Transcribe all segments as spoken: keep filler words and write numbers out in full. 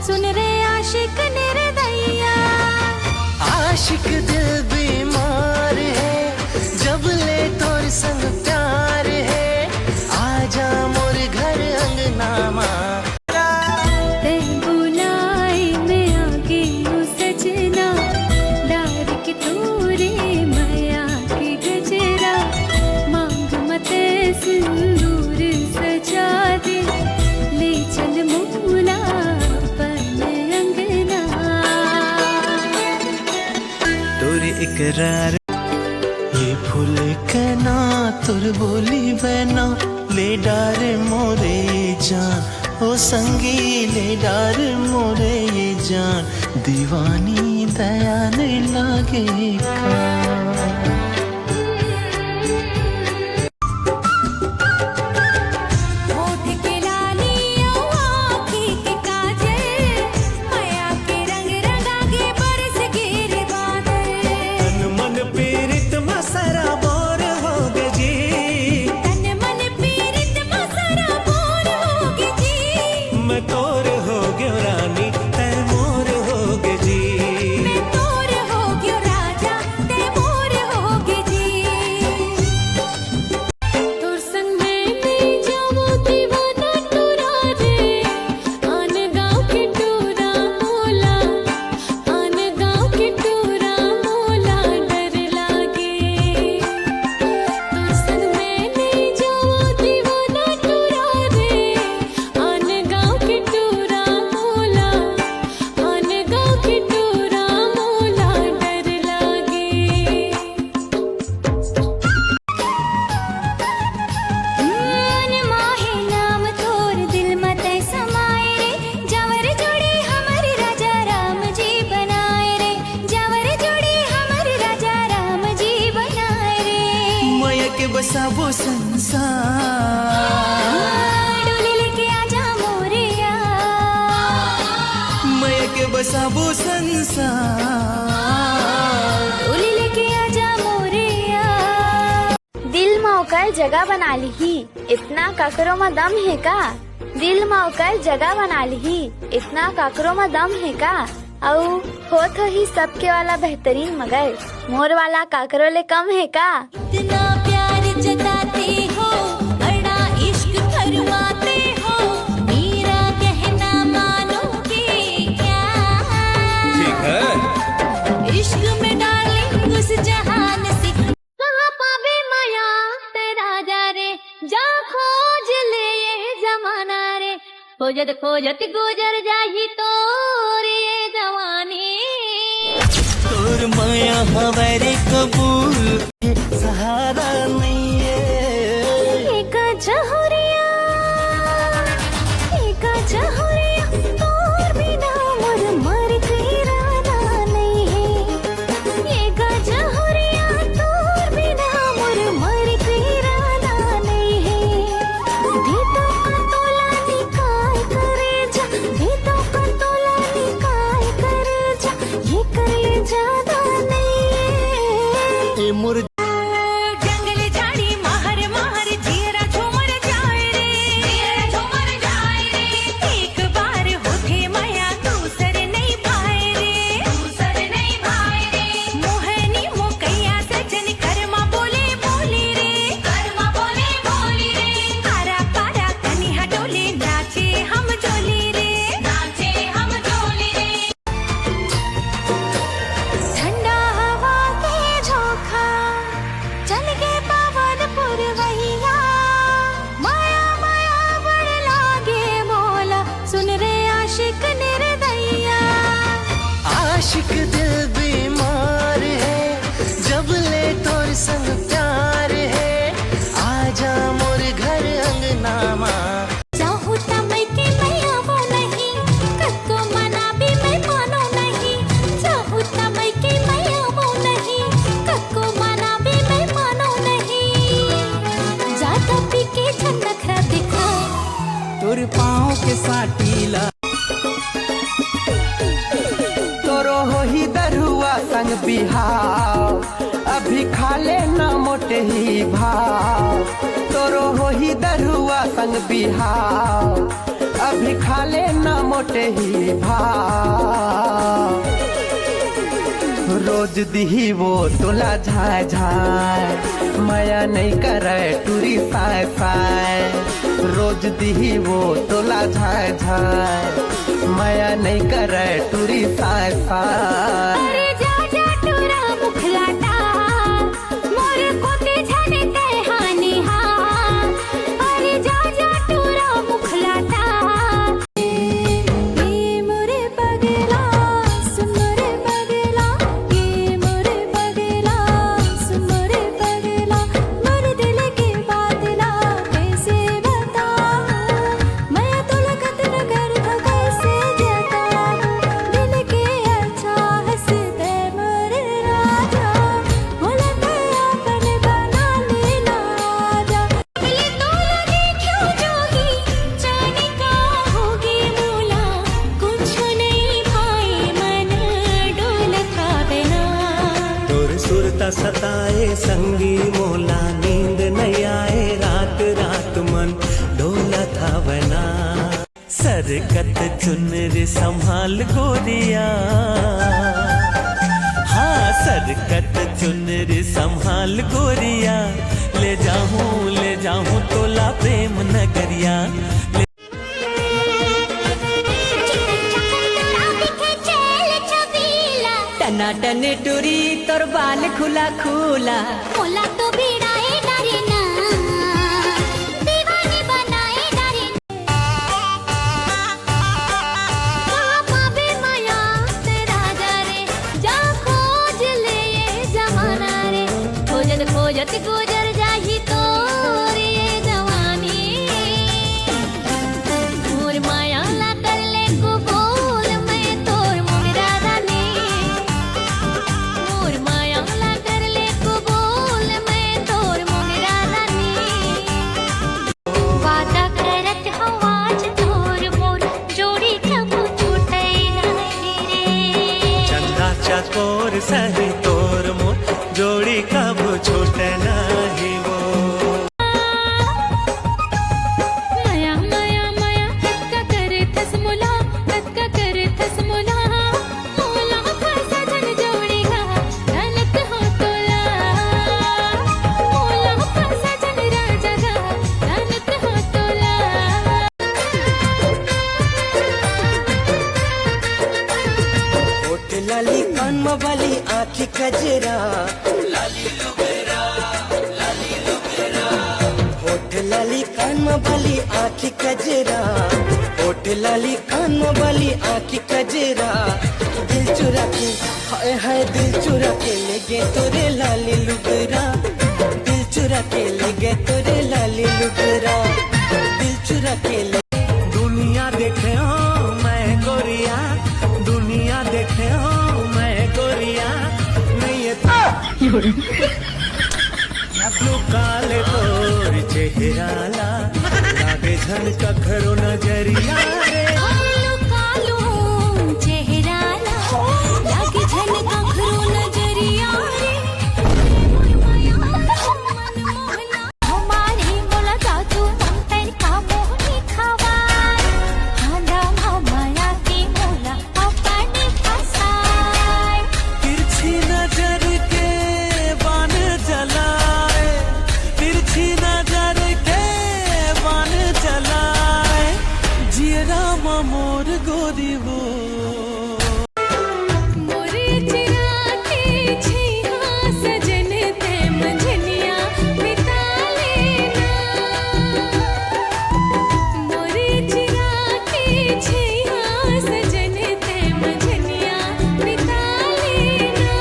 सुन रे आशिक निर्दयिया। आशिक दिल बीमार हे, जब ले तोर संग प्यार हे। आजा मोर घर अंगना मा। तैं बुलाए मैं आ गेंव सजना, डार के तोरे मया के गजरा, मांग म तैं सिंदूर सजा दे, ले चल मोला अपन अंगना। तोर इकरार, ये फूल कना, तोर बोली बैना, ले डार मोरे जान, ओ संगी ले डार मोरे जान, दीवानी दया नइ लागे का। होठ के लाली अउ आँखी के काजल, मया के रंग रंगा गे बरस गे रे बादल। तन मन पीरित म सराबोर हो गे जी। तन मन पीरित म सराबोर हो गे जी। मैं तोर हो गेंव रानी, तैं मोर हो गे जी। मैं तोर हो गेंव राजा, तैं मोर हो गे जी। तोर संग मैं नइ जावंव दीवाना टूरा रे, आन गाँव के टूरा मोला, आन गाँव के टूरा मोला डर लागे। तोर संग मैं नइ जावंव दीवाना टूरा रे, आन गाँव के टूरा मोला, आन गाँव के टूरा मोला डर लागे। मन माहे नाम तोर दिल म तैं समाए रे, जावंव रे जोड़ी हमर राजा राम जी बनाए रे, जावंव रे जोड़ी हमर राजा राम जी बनाए रे। मया के बसाबो संसार। डोली लेके आजा मोरे यार। मया के बसाबो संसार। डोली लेके आजा मोरे यार। दिल म ओकर जगह बना लिही, इतना काकरो म दम हे का? दिल म ओकर जगह बना लिही, इतना काकरो म दम हे का? अउ होत होही सबके वाला बेहतरीन, मगर मोर वाला काकरो ले कम हे का? इतना प्यार जताते हो, बड़ा इश्क फरमाते हो, मेरा कहना मानोगे क्या? ठीक है। इश्क में डार्लिंग उस जहान से कहाँ पाबे मया तैं राजा रे, जा खोज ले ये जमाना रे। खोजत खोजत गुजर जाही तोर ये जवानी। तोर मया हवय रे कबूल, सहारा नइये। ये गजहुरिया, ये गजहुरिया, तोर बिना मोर मरे के इरादा नइये। ये गजहुरिया तोर बिना मोर मरे के इरादा नइये। दे तो का तोला निकाल करेजा, दे तो का तोला निकाल करेजा, ये कर ले जादा नइये। ए मोर जंगल झाड़ी महर महर जियरा झूमर जाए रे, जियरा झूमर जाए रे। एक बार होथे मया दूसर नइ भाए रे, दूसर नइ भाए रे। मोहनी मोकैया सजन करमा बोले बोली रे, करमा बोले बोली रे। आरा पारा कनिहा डोले नाचे हम जोली रे, नाचे हम जोली रे। ठंडा हवा के झोंका चल गे पवन पुरवैया। मया मया बड़ लागे मोला, सुन रे आशिक निर्दयिया। आशिक दिल बीमार हे, जब ले तोर संग प्यार हे। आजा मोर घर अंगना मा। चाहूँ त मइके मैं आवो नहीं, कतको मना भी मैं मानो नहीं। चाहूँ त मइके मैं आवो नहीं, कतको मना भी मैं मानो नहीं। जादा पी के झन नखरा दिखा। तोर पाँव के साटी ला। तोरो होही दरुआ संग बिहाव, अभी खा ले ना मोटही भाव। तोरो होही दरुआ संग बिहाव, अभी खा ले ना मोट तेही भाव। रोज दिही वो तोला झाय झाय, मया नइ करय टूरी साय साय। रोज दिही वो तोला झाय झाय, मया नइ करय टूरी साय साय। अरे जा जा टूरा मुखलाटा, मोर कोती झन तैं हानि हा। अरे जा जा टूरा मुखलाटा। ए मोरे पगला, सुन मोरे पगला, ए मोरे पगला, सुन मोरे पगला, मोर दिल के बात ला कैसे बताऊं, मैं तोला कतना करथों कैसे जताऊं, दिल के अच्छा हंसते मोरे राजा, मोला तैं अपन बना लेना आजा। ले तोला देख्यों जोगी, जाने का होगे मोला, कुछु नइ भाए मन डोलत हावे ना। तोर सुरता सताए संगी मोला, नींद नइ आए रात रात मन डोलत हावे ना। सरकत चुनरी संभाल गोरिया, हाँ, सरकत चुनरी संभाल गोरिया, ले जाहूं, ले जाहूं तोला प्रेम नगरिया। ले टनाटन टूरी तोर बाल खुला खुला। मोला तो भिड़ाए डरे ना, दीवानी बनाए डरे ना। कहाँ पाबे मया तैं राजा रे, जा खोज ले ये जमाना रे। खोजत खोजत गुजर जाही तोर ये जवानी। मोर मया ला कर ले कबूल मैं तोर मोंगरा रानी। मोर मया ला कर ले कबूल मैं तोर मोंगरा रानी। वादा करत हंव आज तोर मोर जोड़ी कभू छूटे नहीं रे। चंदा चकोर सही तोर मोर जोड़ी कभू छूटे नहीं वो। मया, मया, मया, कतका करथस मोला, कतका करथस मोला। मोला फंसा झन जोड़ी गा, जानत हंव तोला। मोला फंसा झन राजा गा, जानत हंव तोला। होठ लाली, कान म बाली, आँखी कजरा। होठ लाली, कान म बाली, आँखी कजरा। होठ लाली, कान म बाली, आँखी कजरा। दिल चुरा के, हाय हाय, दिल चुरा के ले गे तोरे लाली लुगरा। दिल चुरा के ले गे तोरे लाली लुगरा। दिल चुरा के ले दुनिया देखे हंव मैं गोरिया, दुनिया देखे हंव मैं गोरिया, नइ ये लुका ले तोर चेहरा ला, लागे झन कखरो नजरिया रे। लुका लूं चेहरा ला, लागे झन कखरो नजरिया रे। हमारी मोला जादू मंतर का मोह दिखावा, हांदा माया की मोला पानी फसाए। तिरछी नजर के बान जलाए, तिरछी नजर के बान जलाए, जियरा म मोर गोरी वो। मोरे चिरा के छैया सजन ते मंझनिया बिता लेना। मोरे चिरा के छैया सजन ते मंझनिया बिता लेना।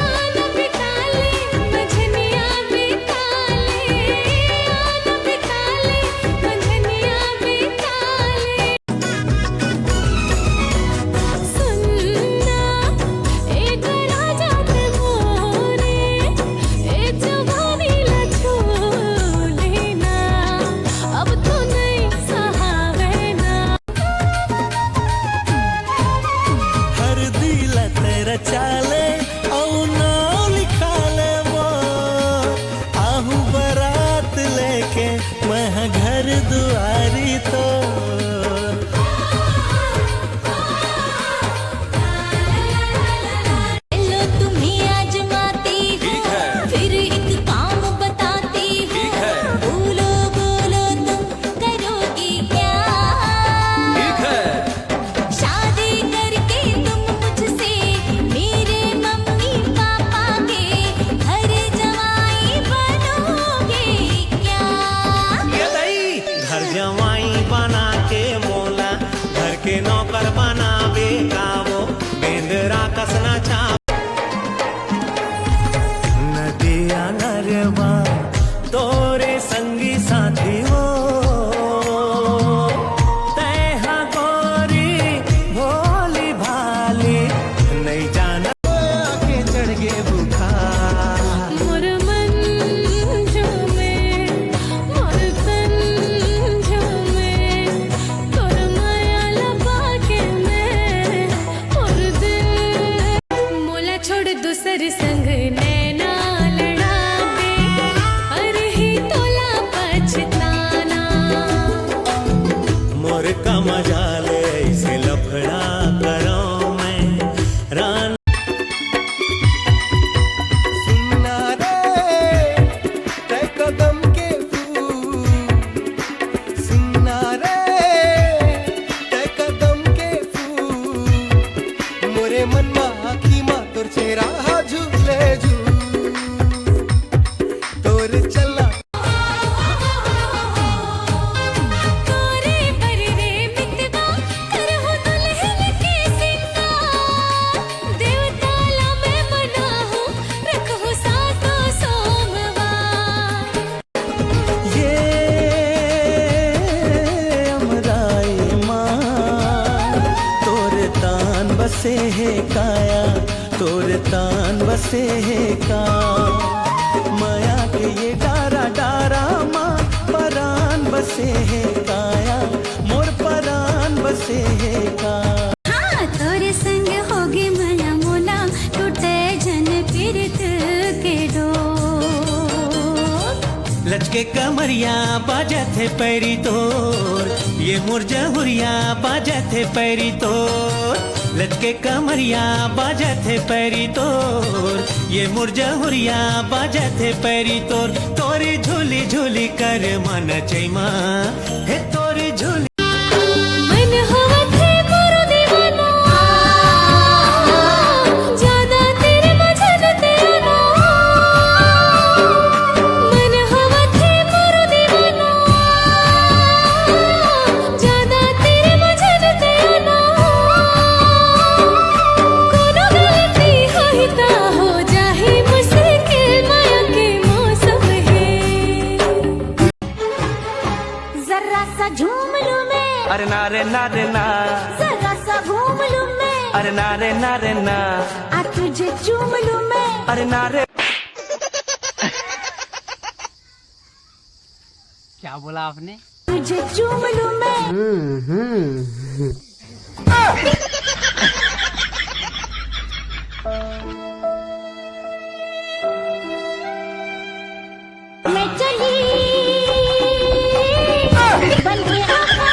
आना बिता ले मंझनिया बिता ले, आना बिता ले मंझनिया बिता ले। सुनना, ए जो राजा ते मोरे, ए जवानी ला छू लेना, अब तो नइ सहावे ना। हरदी ला तेरा चाले, अउ नाव लिखा ले वो, आहूं बरात लेके, मैं घर दुआरी तो। मजा ले ऐसे लफड़ा करो मैं रान। सुनना रे, तय कदम के फूल, सुनना रे, तय कदम के फूल, मोरे मन मा आँखी मा तोर चेहरा हा झूले झूल, तोर चलना। तोरे बर रे मितवा, करहूँ दुल्हन के सिंगार। देवता ला मैं मनाहूँ, रखहूँ सातों सोमवार। ये अमराई माँ, तोर तान बसे हे काया, तोर तान बसे हे का। मया के ये डारा डारा माँ, परान बसे हे काया, मोर परान बसे हे का। हाँ, तोरे संग होगे मया मोला, टूटे झन पीरत के डोर। लचके कमरिया बाजत हे पैरी तोर, ये मोर जहुरिया बाजत हे पैरी तोर। लचके कमरिया बाजत हे पैरी तोर, ये मोर जहुरिया बाजत हे पैरी तोर। तोरी झूली झूली कर मन चैमा, हे तोरी झूली। मन होवत हे मोरो दीवाना, ज्यादा तेरे मझन ते आना। मन होवत हे मोरो दीवाना, ज्यादा तेरे मझन ते आना। कोनो गलती होही ता हो जाही मुश्किल, माया के मौसम हे। जरा सा झूम लूं मैं। अरे ना रे ना रे ना। जरा सा घूम लूं मैं। अरे ना रे ना रे ना। आ तुझे चूम लूं मैं। अरे ना रे। क्या बोला आपने? तुझे चूम लूं मैं। मैं चली बन के आका।